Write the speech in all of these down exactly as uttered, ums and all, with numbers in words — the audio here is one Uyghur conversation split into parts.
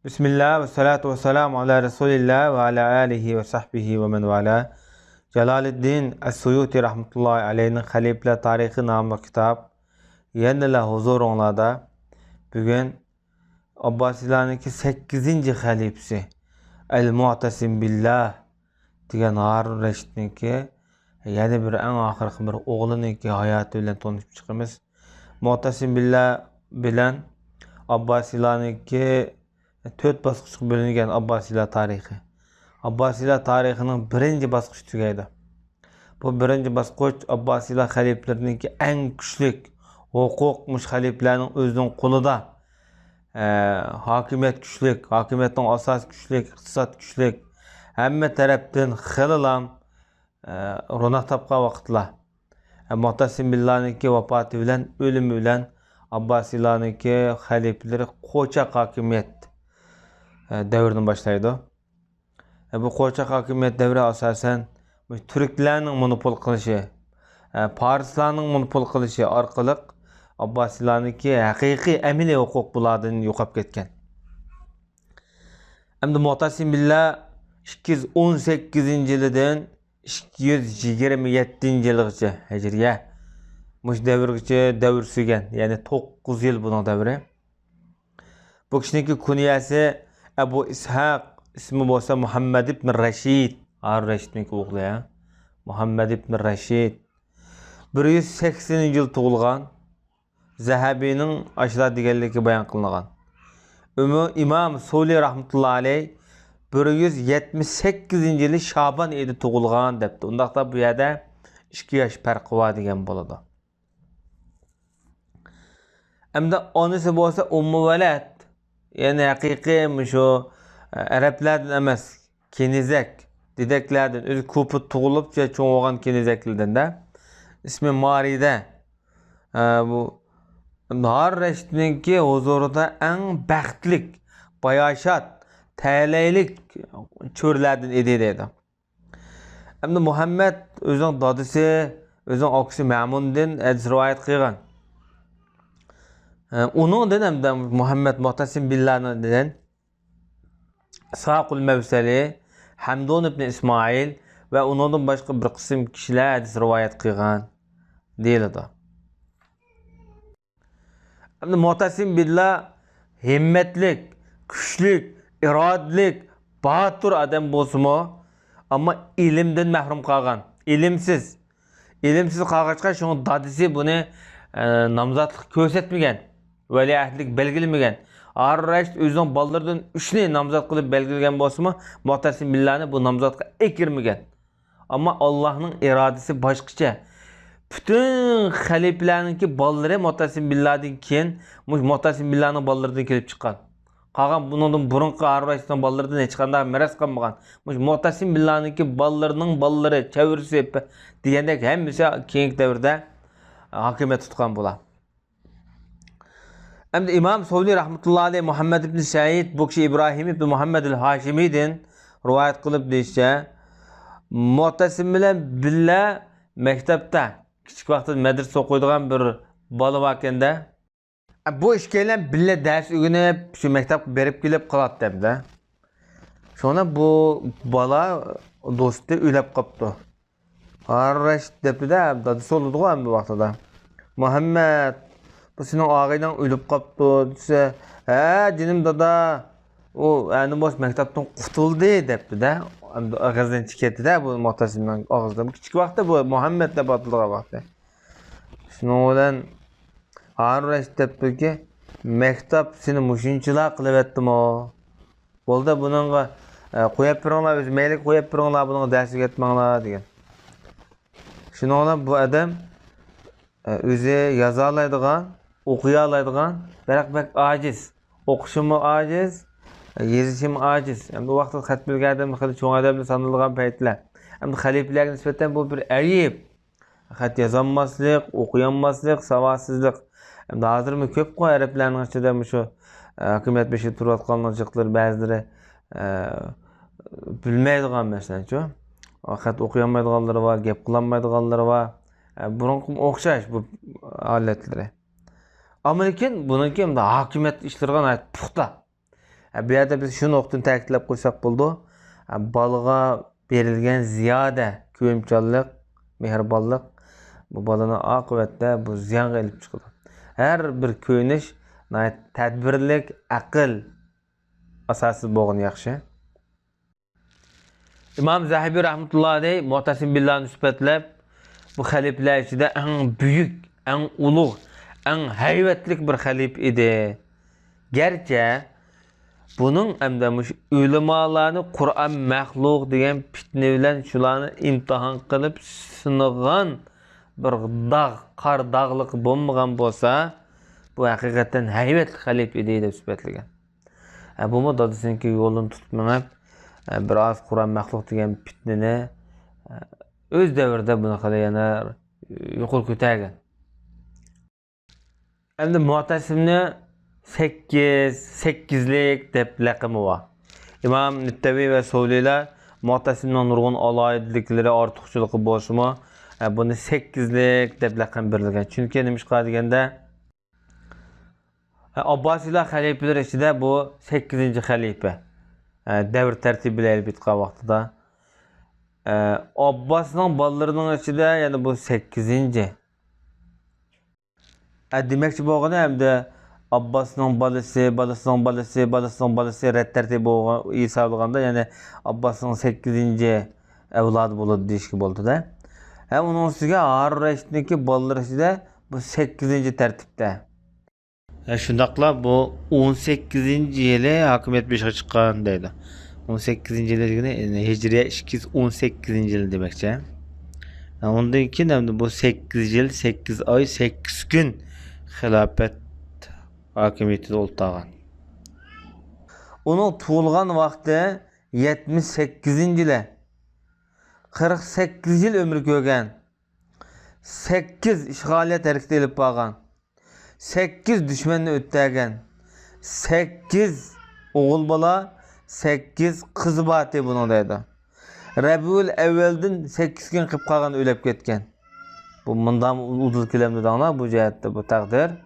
بىسمىللا ۋەسسالاتۇ ۋەسسالامۇ ئالا رەسۇلىللا ۋە ئالا ئالىھى ۋە سەھبىھى ۋە مەن ۋالا. جالالىددىن ئەس-سۇيۇتى رەھمەتۇللاھى ئەلەيھنىڭ خەلىپىلەر تارىخى ناملىق كىتاب يەنىلا ھۇزۇرۇڭلاردا. بۈگۈن ئابباسىيلارنىڭكى سەككىزىنچى خەلىپىسى ئەل مۇئتەسىم بىللا دېگەن ھارۇن رەشىدنىڭكى يەنە بىر ئەڭ ئاخىرقى بىر ئوغلىنىڭكى ھاياتى بىلەن تونۇشۇپ چىقىمىز. مۇئتەسىم بىللا بىلەن ئابباسىيلارنىڭكى تۆت باسقۇچقا بۆلۈنگەن ئابباسىيلار تارىخى. ئابباسىيلار تارىخىنىڭ بىرىنچى باسقۇچى تۈگەيدۇ. بۇ بىرىنچى باسقۇچ ئابباسىيلار خەلىپىلىرىنىڭكى ئەڭ كۈچلۈك ھوقۇق، مۇشۇ خەلىپىلەرنىڭ ئۆزىنىڭ قولىدا، ئە، ھاكىمىيەت كۈچلۈك، ھاكىمىيەتنىڭ ئاساسى كۈچلۈك، ئىقتىساد كۈچلۈك، ھەممە تەرەپتىن خېلىلا، ئە، روناق تاپقان ۋاقىتلار. ئە، مۇئتەسىم بىللانىڭكى ۋاپاتى بىلەن، ئۆلۈمى بىلەن ئابباسىيلارنىڭكى خەلىپىلىرى قوچاق ھاكىمىيەت، ئە، دەۋرىنى باشلايدۇ. ئە، بۇ قوچاق ھاكىمىيەت دەۋرى ئاساسەن مۇشۇ تۈركلەرنىڭ مونوپول قىلىشى، ئە، پارسلارنىڭ مونوپول قىلىشى ئارقىلىق ئابباسىيلارنىڭكى ھەقىقىي ئەمەلىي ھوقۇق بۇلاردىن يوقاپ كەتكەن. ئەمدى مۇئتەسىم بىللا ئىككى يۈز ئون سەككىزىنچى يىلىدىن ئىككى يۈز يىگىرمە يەتتىنچى يىلغىچە ھىجرىيە، مۇشۇ دەۋرگىچە دەۋر سۈرگەن، يەنى توققۇز يىل بۇنىڭ دەۋرى. بۇ كىشىنىڭكى كۇنيەسى ئەبۇ ئىسھاق، ئىسمى بولسا مۇھەممەد ئىبن رەشىد. ھارۇن رەشىدنىڭكى ئوغلى، ھە؟ مۇھەممەد ئىبن رەشىد. بىر يۈز سەكسىنىنچى يىل تۇغۇلغان. زەھەبىنىڭ ئاشۇنداق دېگەنلىكى بايان قىلىنغان. ئىمام سولى رەھمەتۇللا ئەلەيھ بىر يۈز يەتمىش سەككىزىنچى يىلى شابان ئېيىدا تۇغۇلغان دەپتۇ. ئۇنداقتا بۇ يەردە ئىككى ياش پەرقى بار دېگەن بولىدۇ. ئەمدى ئانىسى بولسا ئۇممۇ ۋەلەد، يەنى ھەقىقىي مۇشۇ ئەرەبلەردىن ئەمەس، كېنىزەك، دېدەكلەردىن، ئۆزى كۇفىدا تۇغۇلۇپ چوڭ بولغان كېنىزەكلەردىن-دە. ئىسمى مارىدە. ئە، بۇ ھارۇن رەشىدنىڭكى ھۇزۇرىدا ئەڭ بەختلىك، باياشات، تەلەيلىك چۆرىلەردىن ئىدى دەيدۇ. ئەمدى مۇھەممەد ئۆزىنىڭ دادىسى، ئۆزىنىڭ ئاكىسى مەمۇندىن ھەدىس رىۋايەت قىلغان. ئۇنىڭدىن ھەمدە مۇھەممەد مۇئتەسىم بىللادىن ئىسھاقۇل مەۋسەلى، ھەمدۇن ئىبنى ئىسمائىل ۋە ئۇنىڭدىن باشقا بىر قىسىم كىشىلەر ھەدىس رىۋايەت قىلغان دېيىلىدۇ. ئەمدى مۇئتەسىم بىللا ھىممەتلىك، كۈچلۈك، ئىرادىلىك، باتۇر ئادەم بولسىمۇ، ئەمما ئىلىمدىن مەھرۇم قالغان، ئىلىمسىز. ئىلىمسىز قالغاچقا، شۇڭا دادىسى بۇنى، ئە، نامزاتلىق كۆرسەتمىگەن، ۋەلىئەھدىلىك بەلگىلىمىگەن. ھارۇن رەشىد ئۆزىنىڭ بالىلىرىدىن ئۈچنى نامزات قىلىپ بەلگىلىگەن بولسىمۇ، مۇئتەسىم بىللانى بۇ نامزاتقا ئەكىرمىگەن. ئەمما ئاللاھنىڭ ئىرادىسى باشقىچە. پۈتۈن خەلىپىلەرنىڭكى بالىلىرى مۇئتەسىم بىللادىن كېيىن، مۇشۇ مۇئتەسىم بىللانىڭ بالىلىرىدىن كېلىپ چىققان. قالغان بۇنىڭدىن بۇرۇنقى ھارۇن رەشىدنىڭ بالىلىرىدىن ھېچقانداق مىراس قالمىغان. مۇشۇ مۇئتەسىم بىللانىڭكى بالىلىرىنىڭ بالىلىرى، چەۋرىسى، دېگەندەك ھەممىسى كېيىنكى دەۋردە ھاكىمىيەت تۇتقان بۇلار. ئەمدى ئىمام سولى رەھمەتۇللا ئەلەيھ، مۇھەممەد ئىبن سەئىد، بۇ كىشى ئىبراھىم ئىبن مۇھەممەد ئەل ھاشىمىيدىن رىۋايەت قىلىپ دېيىشىچە، مۇئتەسىم بىلەن بىللە مەكتەپتە، كىچىك ۋاقتىدا مەدرىسە ئوقۇيدىغان بىر بالا باركەن-دە. بۇ ئىككىيلەن بىللە دەرس ئۆگىنىپ، شۇ مەكتەپكە بېرىپ كېلىپ قالاتتى ئەمدى. شۇڭا بۇ بالا دوستى ئۆلۈپ قاپتۇ. ھارۇن رەشىد دەپتۇ-دە، دادىسى بولىدىغۇ ئەمدى ۋاقتىدا. مۇھەممەد، بۇ سېنىڭ ئاغىنەڭ ئۆلۈپ قاپتۇ دېسە، ھە، جېنىم دادا، ئۇ ئەنە مۇشۇ مەكتەپتىن قۇتۇلدى دەپتۇ-دە. ئەمدى ئېغىزىدىن چىقىپ كەتتى-دە، بۇ مۇئتەسىمنىڭ ئاغزىدىن. كىچىك ۋاقىتتا بۇ مۇھەممەد دەپ ئاتىلىدىغان ۋاقتى. شۇنىڭ بىلەن ھارۇن رەشىد دەپتۇكى، مەكتەپ سېنى مۇشۇنچىلا قىلىۋەتتىمۇ؟ بولدى، بۇنىڭغا، ئە، قويۇپ بېرىڭلار، ئۆزى مەيلىگە قويۇپ بېرىڭلار، بۇنىڭغا دەرس ئۆگەتمەڭلار دېگەن. شۇنىڭ بىلەن بۇ ئادەم، ئە، ئۆزى يازالايدىغان، ئوقۇيالايدىغان، بىراق بەك ئاجىز. ئوقۇشىمۇ ئاجىز، يېزىشىمۇ ئاجىز. ئەمدى ئۇ ۋاقىتتا خەت بىلگەن ئادەم خېلى چوڭ ئادەمدە سانىلىدىغان پەيتلەر. ئەمدى خەلىپىلەرگە نىسبەتەن بۇ بىر ئەيىب. خەت يازالماسلىق، ئوقۇيالماسلىق، ساۋاتسىزلىق. ئەمدى ھازىرمۇ كۆپقۇ ئەرەبلەرنىڭ ئىچىدە مۇشۇ، ئە، ھاكىمىيەت بېشىدا تۇرۇۋاتقانلار جىقلىرى بەزىلىرى، ئە، بىلمەيدىغان مەسىلەنچۇ. خەت ئوقۇيالمايدىغانلىرى بار، گەپ قىلالمايدىغانلىرى بار. ئە، بۇرۇنقىغا ئوخشاش بۇ ھالەتلىرى. ئەمما لېكىن بۇنىڭكى ئەمدى ھاكىمىيەت ئىشلىرىغا ناھايىتى پۇختا. بۇ يەردە بىز شۇ نۇقتىنى تەكىتلەپ قويساق بولىدۇ. بالىغا بېرىلگەن زىيادە كۆيۈمچانلىق، مېھرىبانلىق بۇ بالىنى ئاقىۋەتتە بۇ زىيانغا ئېلىپ چىقىدۇ. ھەر بىر كۆيۈنۈش ناھايىتى تەدبىرلىك، ئەقىل ئاساسىدا بولغىنى ياخشى. ئىمام زەھەبى رەھمەتۇللاھى ئەلەيھ مۇئتەسىم بىللانى سۈپەتلەپ، بۇ خەلىپىلەر ئىچىدە ئەڭ بۈيۈك، ئەڭ ئۇلۇغ، ئەڭ ھەيۋەتلىك بىر خەلىپە ئىدى. گەرچە بۇنىڭ ئەمدى مۇشۇ ئۆلىمالارنى قۇرئان مەخلۇق دېگەن پىتنە بىلەن شۇلارنى ئىمتىھان قىلىپ سىنىغان بىر داغ، قارا داغلىقى بولمىغان بولسا، بۇ ھەقىقەتەن ھەيۋەتلىك خەلىپە ئىدى دەپ سۈپەتلىگەن. ھە، بۇمۇ دادىسىنىڭكى يولىنى تۇتۇپ مېڭىپ، ھە، بىر ئاز قۇرئان مەخلۇق دېگەن پىتنىنى، ھە، ئۆز دەۋرىدە بۇنى خېلى يەنە يۇقىرى كۆتەرگەن. ئەمدى مۇئتەسىمنى سەككىز، سەككىزلىك دەپ لەقىمى بار. ئىمام نىتتەۋى ۋە سولىلەر مۇئتەسىمنىڭ نۇرغۇن ئالاھىدىلىكلىرى، ئارتۇقچىلىقى بولسىمۇ، ھە، بۇنى سەككىزلىك دەپ لەقەم بېرىلگەن. چۈنكى نېمىشقا دېگەندە، ئابباسىيلار خەلىپىلىرى ئىچىدە بۇ سەككىزىنچى خەلىپە. دەۋر تەرتىپى بىلەن ئېلىپ ئېيتقان ۋاقتىدا، ئابباسنىڭ بالىلىرىنىڭ ئىچىدە يەنە بۇ سەككىزىنچى. دېمەكچى بولغىنى ئەمدى ئابباسنىڭ بالىسى، بالىسىنىڭ بالىسى، بالىسىنىڭ بالىسى رەت تەرتىپى بولغان، ھېسابلىغاندا، يەنى ئابباسنىڭ سەككىزىنچى ئەۋلادى بولىدۇ دېيىشكە بولىدۇ-دە. ھەم ئۇنىڭ ئۈستىگە ھارۇن رەشىدنىڭكى بالىلىرى ئىچىدە بۇ سەككىزىنچى تەرتىپتە. ھە، شۇنداقلا بۇ ئون سەككىزىنچى يىلى ھاكىمىيەت بېشىغا چىققان دەيدۇ. ئون سەككىزىنچى يىلى دېگىنى، يەنى ھىجرىيە ئىككى يۈز ئون سەككىزىنچى يىل دېمەكچى. ھە، ئۇندىن كېيىن ئەمدى بۇ سەككىز يىل، سەككىز ئاي، سەككىز كۈن خىلاپەت ھاكىمىيىتىدە ئولتۇرغان. ئۇنىڭ تۇغۇلغان ۋاقتى يەتمىش سەككىزىنچى يىلى. قىرىق سەككىز يىل ئۆمۈر كۆرگەن. سەككىز ئىشغالىيەت ھەرىكىتى ئېلىپ بارغان. سەككىز دۈشمەننى ئۆتتەرگەن. سەككىز ئوغۇل بالا، سەككىز قىزى بارتى بۇنىڭ دەيدۇ. رەبىئۇل ئەۋۋەلدىن سەككىز كۈن قېلىپ قالغان ئۆلۈپ كەتكەن. بۇ مۇنداق ئۇدۇل كېلەمدۇ دەڭلار، بۇ جەھەتتە بۇ تەقدىر.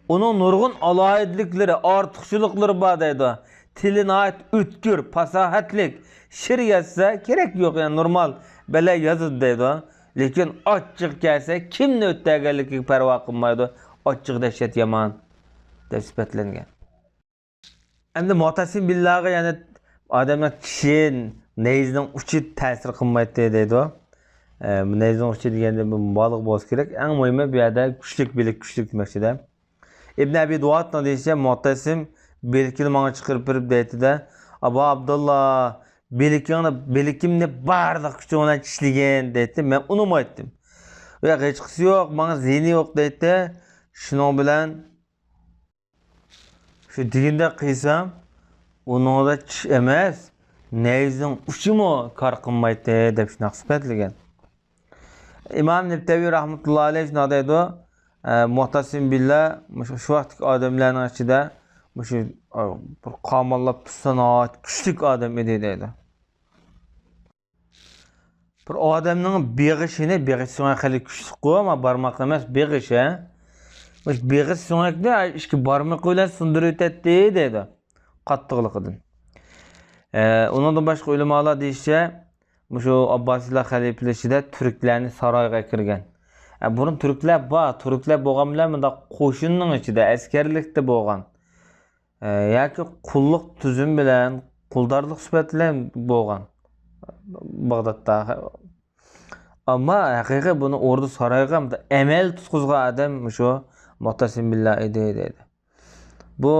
ئۇنىڭ نۇرغۇن ئالاھىدىلىكلىرى، ئارتۇقچىلىقلىرى بار دەيدۇ. تىلى ناھايىتى ئۆتكۈر، پاساھەتلىك، شېئىر يازسا كېرەك يوق، يەنى نورمال بەلە يازىدۇ دەيدۇ. لېكىن ئاچچىقى كەلسە كىمنى ئۆتتەرگەنلىكىگە پەرۋا قىلمايدۇ. ئاچچىقى دەھشەت يامان دەپ سۈپەتلەنگەن. ئەمدى مۇئتەسىم بىللاغا يەنە ئادەمنىڭ چىشى، نەيزىنىڭ ئۇچى تەسىر قىلمايتتى دەيدۇ. ئە، نەيزىنىڭ ئۇچى دېگەندە بۇ بالىغا بولسا كېرەك. ئەڭ مۇھىمى بۇ يەردە كۈچلۈك بىلىك، كۈچلۈك دېمەكچىدە. ئىبن ئەبى دۇئاتنىڭ دېيىشىچە، مۇئتەسىم بىلىكىنى ماڭا چىقىرىپ بېرىپ دەيتتى-دە، ئابا ئابدۇللا، بىلىكىڭنى، بىلىكىمنى بارلىق كۈچۈڭ بىلەن چىشلىگىن دەيتتى. مەن ئۇنىمايتتىم. ياق، ھېچقىسى يوق، ماڭا زىيىنى يوق دەيتتى. شۇنىڭ بىلەن شۇ دېگىنىدەك قىلسام، ئۇنىڭدا چىش ئەمەس، نەيزىنىڭ ئۇچىمۇ كار قىلمايتتى دەپ شۇنداق سۈپەتلىگەن. ئىمام نەبتەۋى رەھمەتۇللا ئەلەيھ شۇنداق دەيدۇ، ئە، مۇئتەسىم بىللا مۇشۇ، شۇ ۋاقىتتىكى ئادەملەرنىڭ ئىچىدە مۇشۇ، ئە، بىر قاماللاپ تۇتسا ناھايىتى كۈچلۈك ئادەم ئىدى دەيدۇ. بىر ئادەمنىڭ بېغىشىنى، بېغىش سۆڭەك خېلى كۈچلۈكقۇ، ئەمما بارماق ئەمەس، بېغىش، ھە؟ مۇشۇ بېغىش سۆڭەكنى ئىككى بارمىقى بىلەن سۇندۇرۇۋېتەتتى دەيدۇ، قاتتىقلىقىدىن. ئە، ئۇنىڭدىن باشقا ئۆلىمالار دېيىشىچە، مۇشۇ ئابباسىيلار خەلىپىلىشىدە تۈركلەرنى سارايغا ئەكىرگەن. ئە، بۇرۇن تۈركلەر بار، تۈركلەر بولغان بىلەن مۇنداق قوشۇننىڭ ئىچىدە، ئەسكەرلىكتە بولغان. ئە، ياكى قۇللۇق تۈزۈم بىلەن، قۇلدارلىق سۈپەت بىلەن بولغان باغدادتا. ئەمما ھەقىقىي بۇنى ئوردا سارايغا ئەمەل تۇتقۇزغان ئادەم مۇشۇ مۇئتەسىم بىللا ئىدى دەيدۇ. بۇ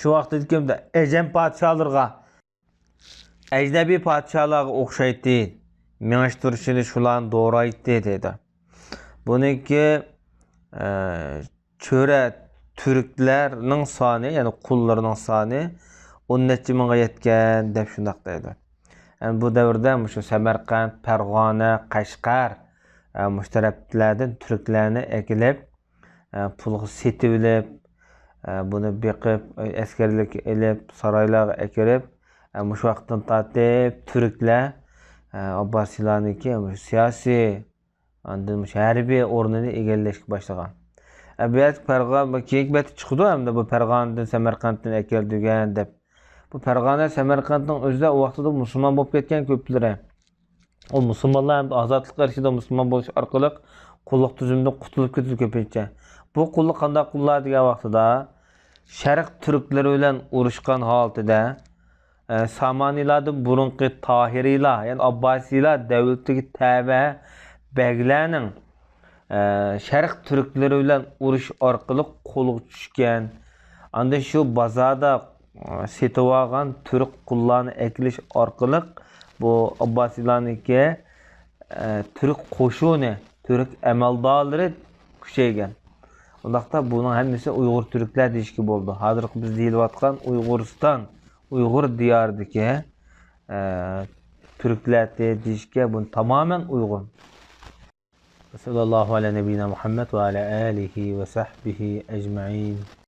شۇ ۋاقىتتىكى ئەجەم پادىشاھلىرىغا، ئەجنەبىي پادىشاھلارغا ئوخشايتتى. مېڭىش تۇرۇشىنى شۇلارنى دورايتتى دەيدۇ. بۇنىڭكى، ئە، چۆرە تۈركلەرنىڭ سانى، يەنى قۇللىرىنىڭ سانى ئون نەچچە مىڭغا يەتكەن دەپ شۇنداق دەيدۇ. يەنى بۇ دەۋردە مۇشۇ سەمەرقەنت، پەرغانە، قەشقەر، ئە، مۇشۇ تەرەپلەردىن تۈركلەرنى ئەكېلىپ، ئە، پۇلغا سېتىۋېلىپ، ئە، بۇنى بېقىپ، ئەسكەرلىككە ئېلىپ، سارايلارغا ئەكىرىپ، ئە، مۇشۇ ۋاقىتتىن تارتىپ تۈركلەر، ئە، ئابباسىيلارنىڭكى مۇشۇ سىياسىي، ئاندىن مۇشۇ ھەربىي ئورنىنى ئىگىلەشكە باشلىغان. ئە، بۇ يەردە پەرغان، بۇ كېيىنكى بەتتە چىقىدۇ ئەمدى، بۇ پەرغانىدىن سەمەرقەنتتىن ئەكەلدۈرگەن دەپ. بۇ پەرغانە سەمەرقەنتنىڭ ئۆزىدە ئۇ ۋاقتىدا مۇسۇلمان بولۇپ كەتكەن كۆپلىرى. ئۇ مۇسۇلمانلار ھەمدە ئازادلىق ئەرشىدە مۇسۇلمان بولۇش ئارقىلىق قۇللۇق تۈزۈمىدىن قۇتۇلۇپ كېتىدۇ كۆپىنچە. بۇ قۇللۇق قانداق قۇللار دېگەن ۋاقتىدا، شەرق تۈركلىرى بىلەن ئۇرۇشقان ھالىتىدە، ئە، سامانىيلاردىن بۇرۇنقى تاھىرىيلار، يەنى ئابباسىيلار دەۋلىتىگە تەۋە بەگلەرنىڭ، ئە، شەرق تۈركلىرى بىلەن ئۇرۇش ئارقىلىق قولغا چۈشكەن، ئاندىن شۇ بازاردا، ئە، سېتىۋالغان تۈرك قۇللارنى ئەكېلىش ئارقىلىق بۇ ئابباسىيلارنىڭكى، ئە، تۈرك قوشۇنى، تۈرك ئەمەلدارلىرى كۈچەيگەن. ئۇنداقتا بۇنىڭ ھەممىسى ئۇيغۇر تۈركلەر دېيىشكە بولىدۇ. ھازىرقى بىز دېيىلىۋاتقان ئۇيغۇرىستان، ئۇيغۇر دىيارىدىكى، ئە، تۈركلەر دېيىشكە بۇ تامامەن ئۇيغۇن. وصلى الله على نبينا محمد وعلى آله وصحبه أجمعين.